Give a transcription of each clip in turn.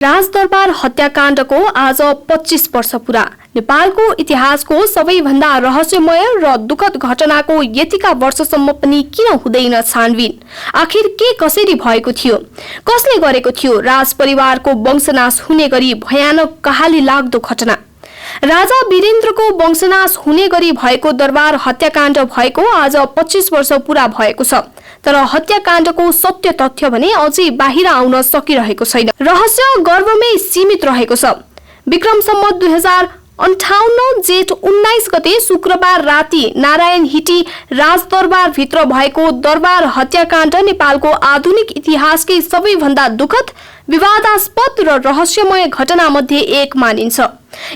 राजदरबार हत्याकाण्डको आज 25 वर्ष पुरा। नेपालको इतिहासको सबैभन्दा रहस्यमय र दुःखद घटनाको यतिका वर्षसम्म पनि किन हुँदैन छानबिन? आखिर के कसरी भएको थियो? कसले गरेको थियो राज परिवारको वंशनाश हुने गरी भयानक कहाली लाग्दो घटना? राजा वीरेन्द्रको वंशनाश हुने गरी भएको दरबार हत्याकाण्ड भएको आज 25 वर्ष पुरा भएको छ। तर हत्याकाण्डको सत्य तथ्य भने अझै बाहिर आउन सकिरहेको छैन। रहस्य गर्भमै सीमित रहेको छ। विक्रम सम्वत 2058 जेठ 19 गते शुक्रबार राति नारायण हिटी राजदरबार भित्र भएको दरबार हत्याकाण्ड नेपालको आधुनिक इतिहासकै सबैभन्दा दुःखद, विवादास्पद र रहस्यमय घटना मध्ये एक मानिन्छ।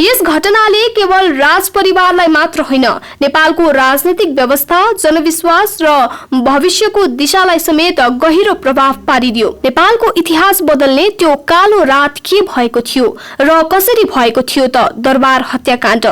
यस घटनाले केवल राज परिवारलाई मात्र होइन, नेपालको राजनीतिक व्यवस्था, जनविश्वास र भविष्यको दिशालाई समेत गहिरो प्रभाव पारिदियो। नेपालको इतिहास बदल्ने त्यो कालो रात के भएको थियो र कसरी भएको थियो त दरबार हत्याकाण्ड?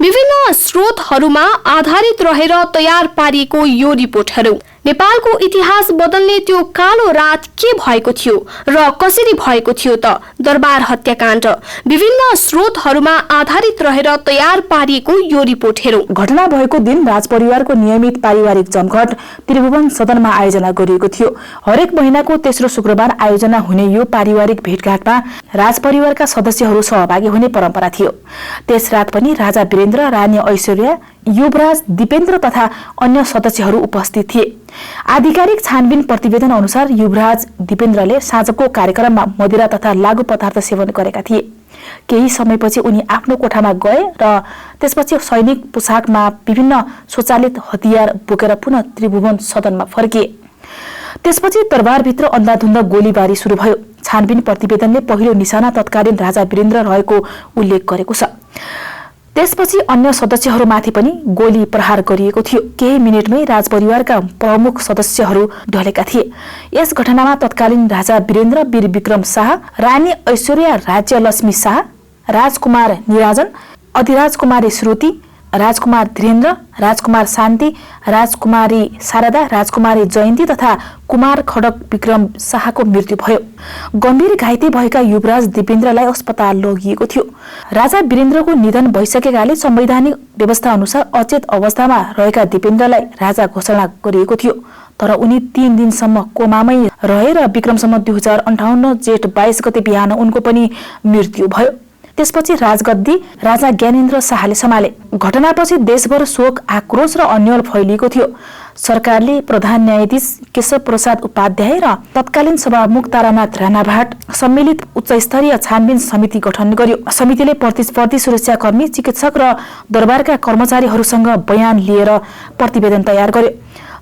विभिन्न स्रोतहरूमा आधारित रहेर तयार पारिएको यो रिपोर्टहरू। नेपालको इतिहास बदल्ने त्यो कालो रात के भएको थियो र कसरी भएको थियो त दरबार हत्याकाण्ड? विभिन्न स्रोतहरूमा आधारित रहेर तयार पारिएको यो रिपोर्ट हेरौं। घटना भएको दिन राजपरिवारको नियमित पारिवारिक जमघट त्रिभुवन सदनमा आयोजना गरिएको थियो। हरेक महिनाको तेस्रो शुक्रबार आयोजना हुने यो पारिवारिक भेटघाटमा राजपरिवारका सदस्यहरू सहभागी हुने परम्परा थियो। त्यस रात पनि राजा वीरेन्द्र, रानी ऐश्वर्या, युवराज दीपेन्द्र तथा अन्य सदस्यहरू उपस्थित थिए। आधिकारिक छानबिन प्रतिवेदन अनुसार युवराज दीपेन्द्रले साँझको कार्यक्रममा मदिरा तथा लागु पदार्थ सेवन गरेका थिए। केही समयपछि उनी आफ्नो कोठामा गए र त्यसपछि सैनिक पोसाकमा विभिन्न स्वचालित हतियार बोकेर पुनः त्रिभुवन सदनमा फर्किए। त्यसपछि दरबारभित्र अन्धाधुन्ध गोलीबारी सुरु भयो। छानबिन प्रतिवेदनले पहिलो निशाना तत्कालीन राजा वीरेन्द्र रहेको उल्लेख गरेको छ। त्यसपछि अन्य सदस्यहरूमाथि पनि गोली प्रहार गरिएको थियो। केही मिनेटमै राजपरिवारका प्रमुख सदस्यहरू ढलेका थिए। यस घटनामा तत्कालीन राजा वीरेन्द्र, वीर विक्रम शाह, रानी ऐश्वर्या, राज्यलक्ष्मी शाह, राजकुमार निराजन, अधिराजकुमारी श्रुति, राजकुमार धीरेन्द्र, राजकुमार शान्ति, राजकुमारी शारदा, राजकुमारी जयन्ती तथा कुमार खडक विक्रम शाहको मृत्यु भयो। गम्भीर घाइते भएका युवराज दीपेन्द्रलाई अस्पताल लगिएको थियो। राजा वीरेन्द्रको निधन भइसकेकाले संवैधानिक व्यवस्था अनुसार अचेत अवस्थामा रहेका दीपेन्द्रलाई राजा घोषणा गरिएको थियो। तर उनी 3 दिनसम्म कोमामै रहे र विक्रम सम्वत 2058 जेठ 22 गते बिहान उनको पनि मृत्यु भयो। त्यसपछि राजगद्दी राजा ज्ञानेन्द्र शाहले सम्हाले। घटनापछि देशभर शोक, आक्रोश र अन्यल फैलिएको थियो। सरकारले प्रधान न्यायाधीश केशव प्रसाद उपाध्याय र तत्कालीन सभामुख तारानाथ राणाभाट सम्मिलित उच्चस्तरीय छानबिन समिति गठन गर्यो। समितिले प्रतिस्पर्धी सुरक्षाकर्मी, चिकित्सक र दरबारका कर्मचारीहरूसँग बयान लिएर प्रतिवेदन तयार गर्यो।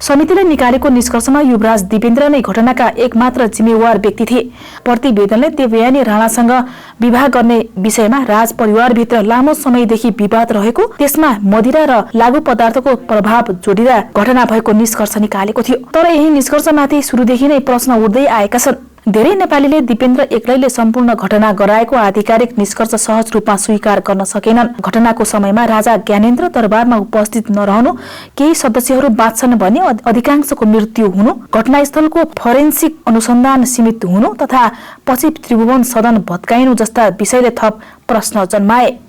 समितिले निकालेको निष्कर्षमा युवराज दीपेन्द्र नै घटनाका एकमात्र जिम्मेवार व्यक्ति थिए। प्रतिवेदनले देवयानी राणासँग विवाह गर्ने विषयमा राजपरिवारभित्र लामो समयदेखि विवाद रहेको, त्यसमा मदिरा र लागु पदार्थको प्रभाव जोडिँदा घटना भएको निष्कर्ष निकालेको थियो। तर यही निष्कर्षमाथि सुरुदेखि नै प्रश्न उठ्दै आएका छन्। धेरै नेपालीले दीपेन्द्र एक्लैले सम्पूर्ण घटना गराएको आधिकारिक निष्कर्ष सहज रूपमा स्वीकार गर्न सकेनन्। घटनाको समयमा राजा ज्ञानेन्द्र दरबारमा उपस्थित नरहनु, केही सदस्यहरू बाँच्छन् भने अधिकांशको मृत्यु हुनु, घटनास्थलको फोरेन्सिक अनुसन्धान सीमित हुनु तथा पछि त्रिभुवन सदन भत्काइनु जस्ता विषयले थप प्रश्न जन्माए।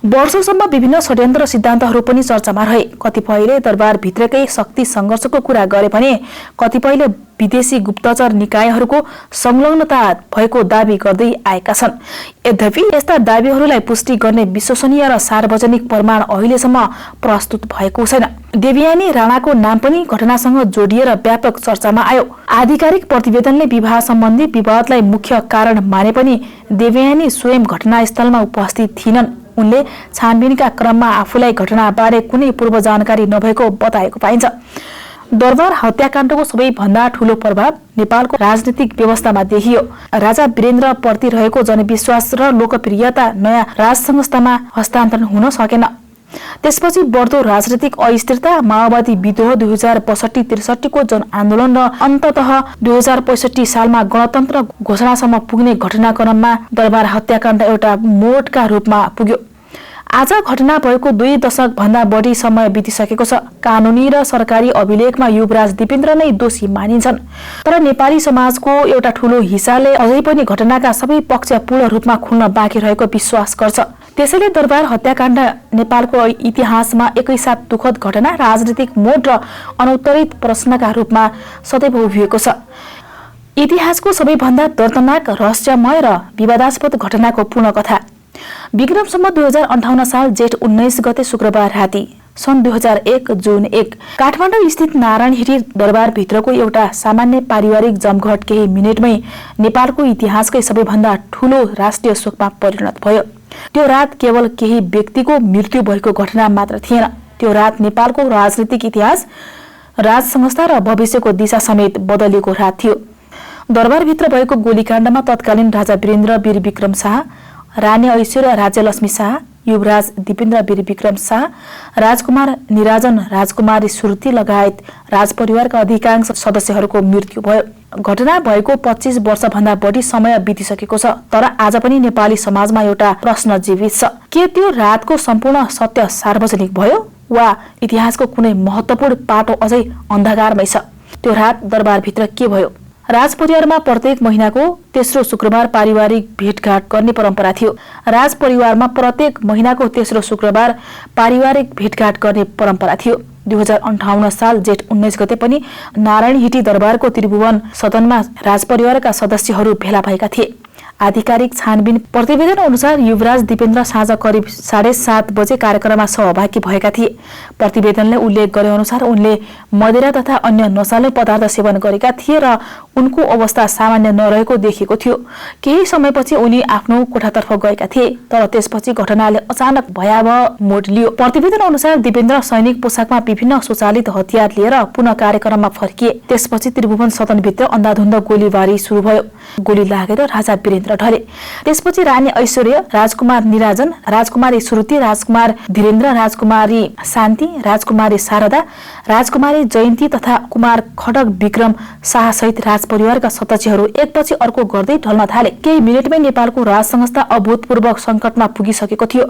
वर्षौंसम्म विभिन्न षड्यन्त्र सिद्धान्तहरू पनि चर्चामा रहे। कतिपयले दरबारभित्रकै शक्ति सङ्घर्षको कुरा गरे भने कतिपयले विदेशी गुप्तचर निकायहरूको संलग्नता भएको दावी गर्दै आएका छन्। यद्यपि यस्ता दावीहरूलाई पुष्टि गर्ने विश्वसनीय र सार्वजनिक प्रमाण अहिलेसम्म प्रस्तुत भएको छैन। देवयानी राणाको नाम पनि घटनासँग जोडिएर व्यापक चर्चामा आयो। आधिकारिक प्रतिवेदनले विवाह सम्बन्धी विवादलाई मुख्य कारण माने पनि देवयानी स्वयं घटनास्थलमा उपस्थित थिएनन्। उनले छानबिनका क्रममा आफूलाई घटनाबारे कुनै पूर्व जानकारी नभएको बताएको पाइन्छ। दरबार हत्याकाण्डको सबैभन्दा ठूलो प्रभाव नेपालको राजनीतिक व्यवस्थामा देखियो। राजा वीरेन्द्र प्रति रहेको जनविश्वास र लोकप्रियता नयाँ राज संस्थामा हस्तान्तरण हुन सकेन। त्यसपछि बढ्दो राजनीतिक अस्थिरता, माओवादी विद्रोह, 2062-63 को जनआन्दोलन र अन्ततः 2065 सालमा गणतन्त्र घोषणासम्म पुग्ने घटनाक्रममा दरबार हत्याकाण्ड एउटा मोडका रूपमा पुग्यो। आज घटना भएको 2 दशक भन्दा बढी समय बितिसकेको छ। कानूनी र सरकारी अभिलेखमा युवराज दिपेन्द्र नै दोषी मानिन्छन्। तर नेपाली समाजको एउटा ठूलो हिस्साले अझै पनि घटनाका सबै पक्ष पूर्ण रूपमा खुल्न बाँकी रहेको विश्वास गर्छ। त्यसैले दरबार हत्याकाण्ड नेपालको इतिहासमा एकैसाथ दुःखद घटना, राजनीतिक मोड र अनौत्तरित प्रश्नका रूपमा सदैव उभिएको छ। इतिहासको सबैभन्दा दर्दनाक, रहस्यमय र विवादास्पद घटनाको पूर्ण कथा। विक्रमसम्म 2058 साल जेठ 19 गते शुक्रबार राति सन् 2001 जुन 1 काठमाडौँ स्थित नारायणहिटी दरबारभित्रको एउटा सामान्य पारिवारिक जमघट केही मिनेटमै नेपालको इतिहासकै सबैभन्दा ठूलो राष्ट्रिय शोकमा परिणत भयो। त्यो रात केवल केही व्यक्तिको मृत्यु भएको घटना मात्र थिएन। त्यो रात नेपालको राजनीतिक इतिहास, राज संस्था र भविष्यको दिशा समेत बदलिएको रात थियो। दरबारभित्र भएको गोलीकाण्डमा तत्कालीन राजा वीरेन्द्र वीर विक्रम शाह, रानी ऐश्वर्या राज्यलक्ष्मी शाह, युवराज दिपेन्द्र वीर विक्रम शाह, राजकुमार निराजन, राजकुमारी सुरती लगायत राजपरिवारका अधिकांश सदस्यहरूको मृत्यु भयो। घटना भएको 25 वर्षभन्दा बढी समय बितिसकेको छ। तर आज पनि नेपाली समाजमा एउटा प्रश्न जीवित छ। के त्यो रातको सम्पूर्ण सत्य सार्वजनिक भयो वा इतिहासको कुनै महत्त्वपूर्ण पाटो अझै अन्धकारमै छ? त्यो रात दरबारभित्र के भयो? राजपरिवारमा प्रत्येक महिनाको तेस्रो शुक्रबार पारिवारिक भेटघाट गर्ने परम्परा थियो। राजपरिवारमा प्रत्येक महिनाको तेस्रो शुक्रबार पारिवारिक भेटघाट गर्ने परम्परा थियो। 2058 साल जेठ 19 गते पनि नारायणहिटी दरबारको त्रिभुवन सदनमा राजपरिवारका सदस्यहरू भेला भएका थिए। आधिकारिक छानबिन प्रतिवेदन अनुसार युवराज दिपेन्द्र साँझ करिब 7:30 बजे कार्यक्रममा सहभागी भएका थिए। प्रतिवेदनले उल्लेख गरे अनुसार उनले मदिरा तथा अन्य नशालु पदार्थ सेवन गरेका थिए र उनको अवस्था सामान्य नरहेको देखिएको थियो। केही समयपछि उनी आफ्नो कोठातर्फ गएका थिए, तर त्यसपछि घटनाले अचानक भयावह मोड लियो। प्रतिवेदन अनुसार दिपेन्द्र सैनिक पोसाकमा विभिन्न स्वचालित हतियार लिएर पुनः कार्यक्रममा फर्किए। त्यसपछि त्रिभुवन सदनभित्र अन्धाधुन्द गोलीबारी सुरु भयो। गोली लागेर राजा वीरेन्द्र ढले। त्यसपछि रानी ऐश्वर्या, राजकुमार निराजन, राजकुमारी सुरती, राजकुमार धीरेन्द्र, राजकुमारी शान्ति, राजकुमारी शारदा, राजकुमारी जयन्ती तथा कुमार खड्ग विक्रम शाह सहित राजपरिवारका सदस्यहरू एकपछि अर्को गर्दै ढल्न थाले। केही मिनेटमै नेपालको राज संस्था अभूतपूर्व संकटमा पुगिसकेको थियो।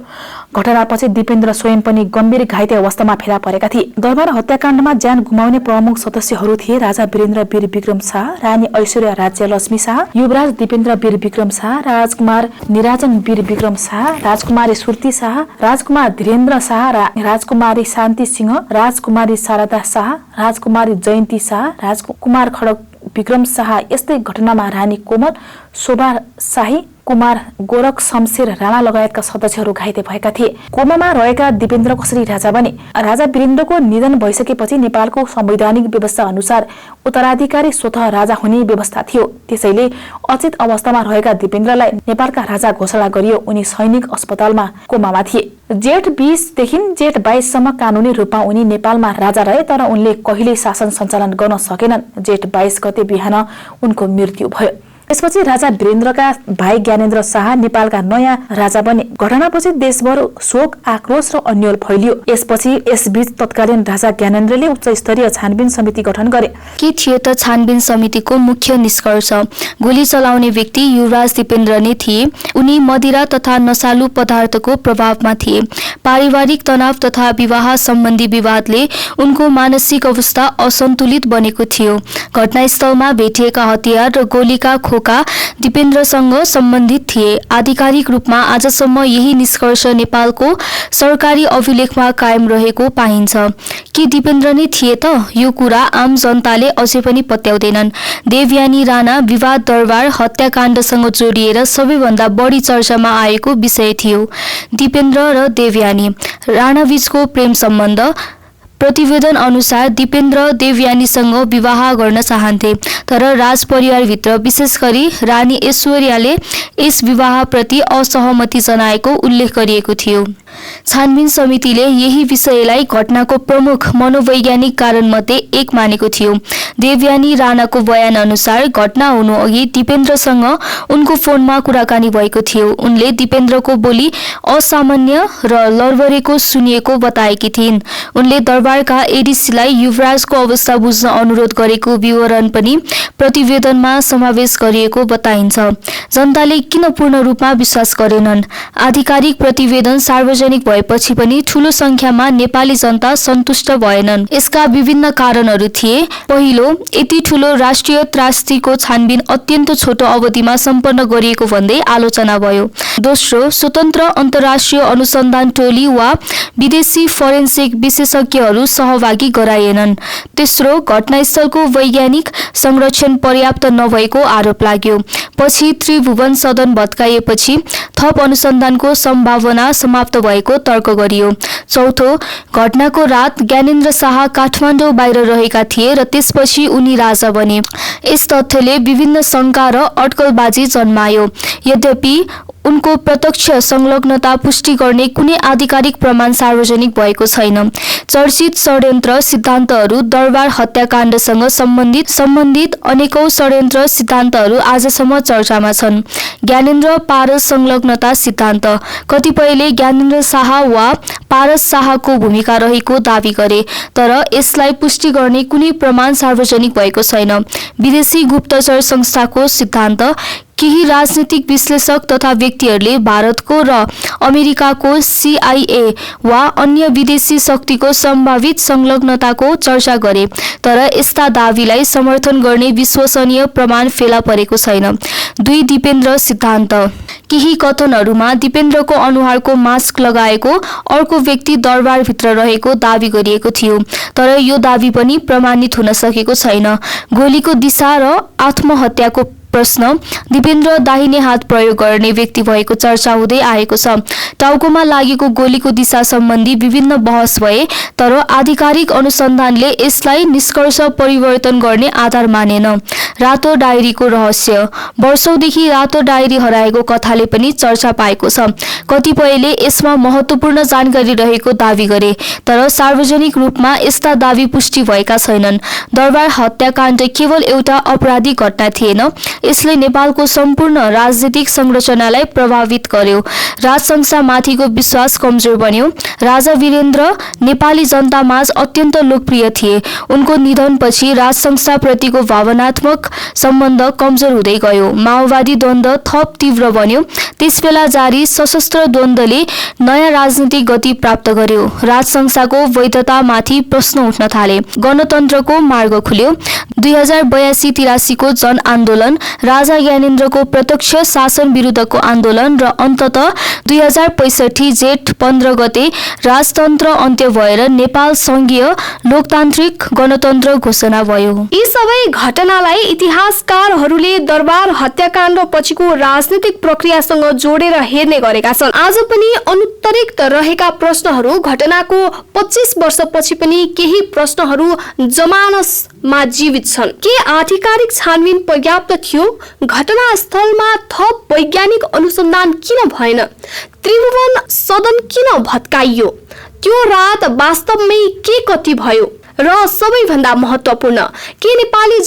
घटनापछि दिपेन्द्र स्वयं पनि गम्भीर घाइते अवस्थामा फेला परेका थिए। दरबार हत्याकाण्डमा ज्यान गुमाउने प्रमुख सदस्यहरू थिए राजा वीरेन्द्र वीर विक्रम शाह, रानी ऐश्वर्या राज्यलक्ष्मी शाह, युवराज दिपेन्द्र वीर विक्रम शाह, राजकुमार निराजन वीर विक्रम शाह, राजकुमारी सुरती शाह, राजकुमार धीरेन्द्र शाह, राजकुमारी शान्ति सिंह, राजकुमारी शारदा शाह, राजकुमारी जयन्ती शाह, राजकुमार खड्ग विक्रम शाह। यस्तै घटनामा रानी कोमल, शोभा शाही, कुमार गोरख शमशेर राणा लगायतका सदस्यहरू घाइते भएका थिए। कोमामा रहेका दिपेन्द्र कसरी राजा बने? राजा वीरेन्द्रको निधन भइसकेपछि नेपालको संवैधानिक व्यवस्था अनुसार उत्तराधिकारी स्वतः राजा हुने व्यवस्था थियो। त्यसैले अचेत अवस्थामा रहेका दिपेन्द्रलाई नेपालका राजा घोषणा गरियो। उनी सैनिक अस्पतालमा कोमामा थिए। जेठ 20 देखि जेठ 22 सम्म कानूनी रूपमा उनी नेपालमा राजा रहे, तर उनले कहिल्यै शासन सञ्चालन गर्न सकेनन्। जेठ 22 गते बिहान उनको मृत्यु भयो। त्यसपछि राजा वीरेन्द्रका भाइ ज्ञानेन्द्र शाह नेपालका नयाँ राजा बने। घटनापछि देशभर शोक, आक्रोश र अन्यल फैलियो। यसपछि यसबीच तत्कालीन राजा ज्ञानेन्द्रले उच्च स्तरीय छानबिन समिति गठन गरे। के थियो त छानबिन समितिको मुख्य निष्कर्ष? गोली चलाउने व्यक्ति युवराज दिपेन्द्र नै थिए। उनी मदिरा तथा नशालु पदार्थको प्रभावमा थिए। पारिवारिक तनाव तथा विवाह सम्बन्धी विवादले उनको मानसिक अवस्था असन्तुलित बनेको थियो। घटनास्थलमा भेटिएका हतियार र गोलीका दिपेन्द्रसँग सम्बन्धित थिए। आधिकारिक रूपमा आजसम्म यही निष्कर्ष नेपालको सरकारी अभिलेखमा कायम रहेको पाइन्छ। के दिपेन्द्र नै थिए त? यो कुरा आम जनताले अझै पनि पत्याउँदैनन्। देवयानी राणा विवाद दरबार हत्याकाण्डसँग जोडिएर सबैभन्दा बढी चर्चामा आएको विषय थियो। दिपेन्द्र र देवयानी राणाबीचको प्रेम सम्बन्ध। प्रतिवेदन अनुसार दिपेन्द्र देवयानीसँग विवाह गर्न चाहन्थे, तर राजपरिवारभित्र विशेष गरी रानी ऐश्वर्याले यस विवाहप्रति असहमति जनाएको उल्लेख गरिएको थियो। छानबिन समितिले यही विषयलाई घटनाको प्रमुख मनोवैज्ञानिक कारणमध्ये एक मानेको थियो। देवयानी राणाको बयान अनुसार घटना हुनु अघि दिपेन्द्रसँग उनको फोनमा कुराकानी भएको थियो। उनले दिपेन्द्रको बोली असामान्य र लरबरेको सुनिएको बताएकी थिइन्। उनले दरबारका एडिसीलाई युवराजको अवस्था बुझ्न अनुरोध गरेको विवरण पनि प्रतिवेदनमा समावेश गरिएको बताइन्छ। जनताले किन पूर्ण रूपमा विश्वास गरेनन्? आधिकारिक प्रतिवेदन सार्वजनिक सार्वजनिक भएपछि पनि ठूलो संख्यामा नेपाली जनता सन्तुष्ट भएनन्। यसका विभिन्न कारणहरू थिए। पहिलो, यति ठूलो राष्ट्रिय त्रासदीको छानबिन अत्यन्त छोटो अवधिमा सम्पन्न गरिएको भन्दै आलोचना भयो। दोस्रो, स्वतन्त्र अन्तर्राष्ट्रिय अनुसन्धान टोली वा विदेशी फोरेन्सिक विशेषज्ञहरू सहभागी गराइएनन्। तेस्रो, घटनास्थलको वैज्ञानिक संरक्षण पर्याप्त नभएको आरोप लाग्यो। पछि त्रिभुवन सदन भत्काइएपछि थप अनुसन्धानको सम्भावना समाप्त भएको तर्क गरियो। चौथो, घटनाको रात ज्ञानेन्द्र शाह काठमाडौँ बाहिर रहेका थिए र त्यसपछि उनी राजा बने। यस तथ्यले विभिन्न शङ्का र अड्कलबाजी जन्मायो। यद्यपि उनको प्रत्यक्ष संलग्नता पुष्टि गर्ने कुनै आधिकारिक प्रमाण सार्वजनिक भएको छैन। चर्चित षड्यन्त्र सिद्धान्तहरू दरबार हत्याकाण्डसँग सम्बन्धित अनेकौं षड्यन्त्र सिद्धान्तहरू आजसम्म चर्चामा छन्। ज्ञानेन्द्र पारस संलग्नता सिद्धान्त। कतिपयले ज्ञानेन्द्र शाह वा पारस शाहको भूमिका रहेको दावी गरे, तर यसलाई पुष्टि गर्ने कुनै प्रमाण सार्वजनिक भएको छैन। विदेशी गुप्तचर संस्थाको सिद्धान्त। केही राजनीतिक विश्लेषक तथा व्यक्तिहरूले भारतको र अमेरिकाको CIA वा अन्य विदेशी शक्तिको सम्भावित संलग्नताको चर्चा गरे, तर यस्ता दावीलाई समर्थन गर्ने विश्वसनीय प्रमाण फेला परेको छैन। 2. दिपेन्द्र सिद्धान्त। केही कथनहरूमा दिपेन्द्रको अनुहारको मास्क लगाएको अर्को व्यक्ति दरबारभित्र रहेको दावी गरिएको थियो, तर यो दावी पनि प्रमाणित हुन सकेको छैन। गोलीको दिशा र आत्महत्याको प्रश्न। दिपेन्द्र दाहिने हात प्रयोग गर्ने व्यक्ति भएको चर्चा हुँदै आएको छ। टाउकोमा लागेको गोलीको दिशा सम्बन्धी विभिन्न बहस भए, तर आधिकारिक अनुसन्धानले यसलाई निष्कर्ष परिवर्तन गर्ने आधार मानेन। रातो डायरीको रहस्य। वर्षौंदेखि रातो डायरी हराएको कथाले पनि चर्चा पाएको छ। कतिपयले यसमा महत्त्वपूर्ण जानकारी रहेको दावी गरे, तर सार्वजनिक रूपमा यस्ता दावी पुष्टि भएका छैनन्। दरबार हत्याकाण्ड केवल एउटा आपराधिक घटना थिएन, यसले नेपालको सम्पूर्ण राजनीतिक संरचनालाई प्रभावित गर्यो। राजसंस्थामाथिको विश्वास कमजोर बन्यो। राजा वीरेन्द्र नेपाली जनतामाझ अत्यन्त लोकप्रिय थिए। उनको निधनपछि राजसंस्थाप्रतिको भावनात्मक सम्बन्ध कमजोर हुँदै गयो। माओवादी द्वन्द्व थप तीव्र बन्यो। त्यसबेला जारी सशस्त्र द्वन्द्वले नयाँ राजनीतिक गति प्राप्त गर्यो। राजसंस्थाको वैधतामाथि प्रश्न उठ्न थाले। गणतन्त्रको मार्ग खुल्यो। 2082-83 को जनआन्दोलन, राजा ज्ञानेन्द्रको प्रत्यक्ष शासन विरुद्धको आन्दोलन र अन्ततः 2065 जेठ 15 गते राजतन्त्र अन्त्य भएर नेपाल संघीय लोकतान्त्रिक गणतन्त्र घोषणा भयो। यी सबै घटनालाई इतिहासकारहरूले दरबार हत्याकाण्ड पछिको राजनीतिक प्रक्रियासँग जोडेर हेर्ने गरेका छन्। आज पनि अनुत्तरित रहेका प्रश्नहरू, घटनाको 25 वर्षपछि पनि केही प्रश्नहरू जमानसमा जीवित छन्। के आधिकारिक छानबिन पर्याप्त थियो? घटनास्थलमा थप वैज्ञानिक अनुसन्धान किन भएन? त्रिभुवन सदन किन भत्काइयो? त्यो रात वास्तवमै के कति भयो? र सबैभन्दा महत्त्वपूर्ण, के नेपाली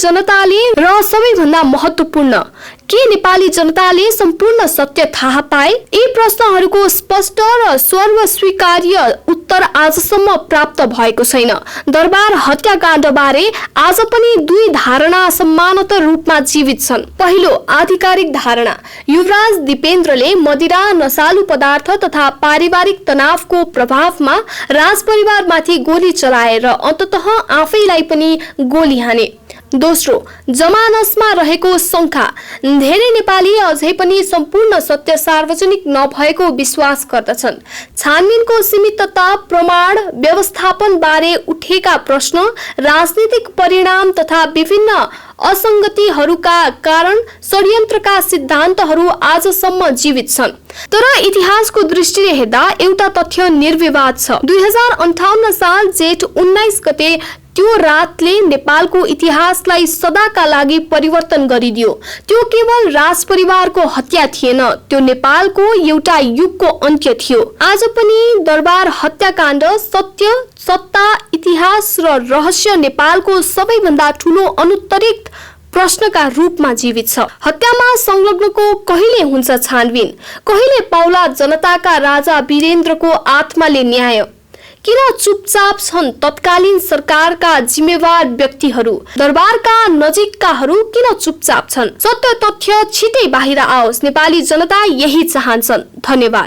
जनताले सम्पूर्ण सत्य थाहा पाए? यी प्रश्नहरूको स्पष्ट र सर्वस्वीकार्य उत्तर आजसम्म प्राप्त भएको छैन। दरबार हत्याकाण्ड बारे आज पनि दुई धारणा समानान्तर रूपमा जीवित छन्। पहिलो, आधिकारिक धारणा। युवराज दिपेन्द्रले मदिरा, नशालु पदार्थ तथा पारिवारिक तनावको प्रभावमा राजपरिवारमाथि गोली चलाएर अन्ततः आफैलाई पनि गोली हाने। दोस्रो, जमानसमा रहेको शंका। धेरै नेपाली अझै पनि सम्पूर्ण सत्य सार्वजनिक नभएको विश्वास गर्दछन्। छानबिनको सीमितता, प्रमाण व्यवस्थापन बारे उठेका प्रश्न, राजनीतिक परिणाम तथा विभिन्न असंगतिहरूका कारण षड्यन्त्रका सिद्धान्तहरू आजसम्म जीवित छन्। तर इतिहासको दृष्टिले हेर्दा एउटा तथ्य निर्विवाद छ। 2058 साल जेठ 19 गते त्यो रातले नेपालको इतिहासलाई सदाका लागि परिवर्तन गरिदियो। त्यो केवल राजपरिवारको हत्या थिएन, त्यो नेपालको एउटा युगको अन्त्य थियो। आज पनि दरबार हत्याकाण्ड सत्य, सत्ता, इतिहास र रहस्य नेपालको सबैभन्दा ठूलो अनुत्तरित प्रश्नका रूपमा जीवित छ। हत्यामा संलग्नको कहिले हुन्छ छानबिन? कहिले पाउला जनताका राजा वीरेन्द्रको आत्माले न्याय? किन चुपचाप छन् तत्कालीन सरकारका जिम्मेवार व्यक्तिहरू? दरबारका नजिककाहरू किन चुपचाप छन्? सत्य तथ्य छिटै बाहिर आओस्, नेपाली जनता यही चाहन्छन्। धन्यवाद।